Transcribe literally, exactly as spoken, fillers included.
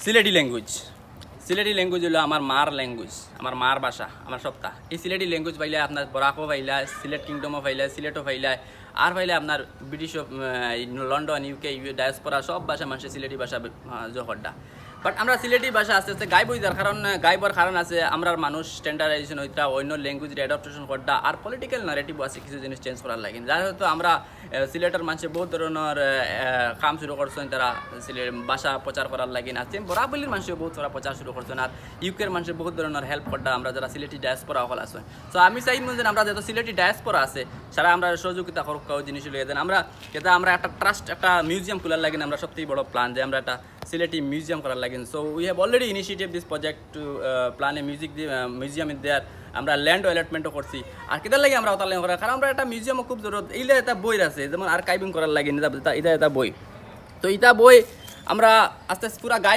সিলেটি ল্যাঙ্গুয়েজ। সিলেটি ল্যাঙ্গুয়েজ হইলো আমার মার ল্যাঙ্গুয়েজ, আমার মার ভাষা, আমার সত্তা। এই সিলেটি ল্যাঙ্গুয়েজ পাইলে আপনার বরাকও পাইলা, সিলেট কিংডমও পাইলা, সিলেটও পাইলা, আর পাইলে আপনার ব্রিটিশ, লন্ডন, ইউকে, ইউ ডায়াসপোরা সব ভাষা মানুষে সিলেটি ভাষা জো করডা। বাট আমরা সিলেটি ভাষা আস্তে আস্তে গাইব হয়ে যার কারণ, গাইবর কারণ আছে, আমরার মানুষ স্ট্যান্ডার্ডাইজেশন হইতরা, অন্য ল্যাঙ্গুয়েজ অ্যাডাপ্টেশন করডা, আর পলিটিক্যাল ন্যারেটিভ আছে কিছু জিনিস চেঞ্জ করার লাগে, যার হয়তো আমরা সিলেটর মানুষে বহুত ধরনের কাম শুরু করছেন, তারা সিলেট ভাষা প্রচার করার লাগি। আর সেম বরাবলির মানুষে বহুত সারা প্রচার শুরু করছেন, আর ইউকের মানুষে বহুত ধরনের হেল্প করডা আমরা যারা সিলেটি ডায়াসপোরা হকল আছেন। তো আমি চাই যে আমরা যত সিলেটি ডায়াসপোরা আছে, সারা আমরা সহযোগিতা করুক কাউ জিনিস লইয়া দেন। আমরা যাতে আমরা একটা ট্রাস্ট, একটা মিউজিয়াম খোলার লাগি আমরা সবথেকে বড় প্ল্যান যে আমরা একটা সিলেটি মিউজিয়াম করার লাগি। So we have already initiated this project to plan a music museum in there. আমরা ল্যান্ড অ্যালটমেন্টও করছি। আর কিতার লাগি আমরা ওটার লাগি করার, কারণ আমরা একটা মিউজিয়ামও খুব জরুরত। এইলে এটা বই আছে, যেমন আর্কাইভিং করার লাগি, এটা এটা বই। তো এটা বই আমরা আস্তে আস্তে পুরা গাইব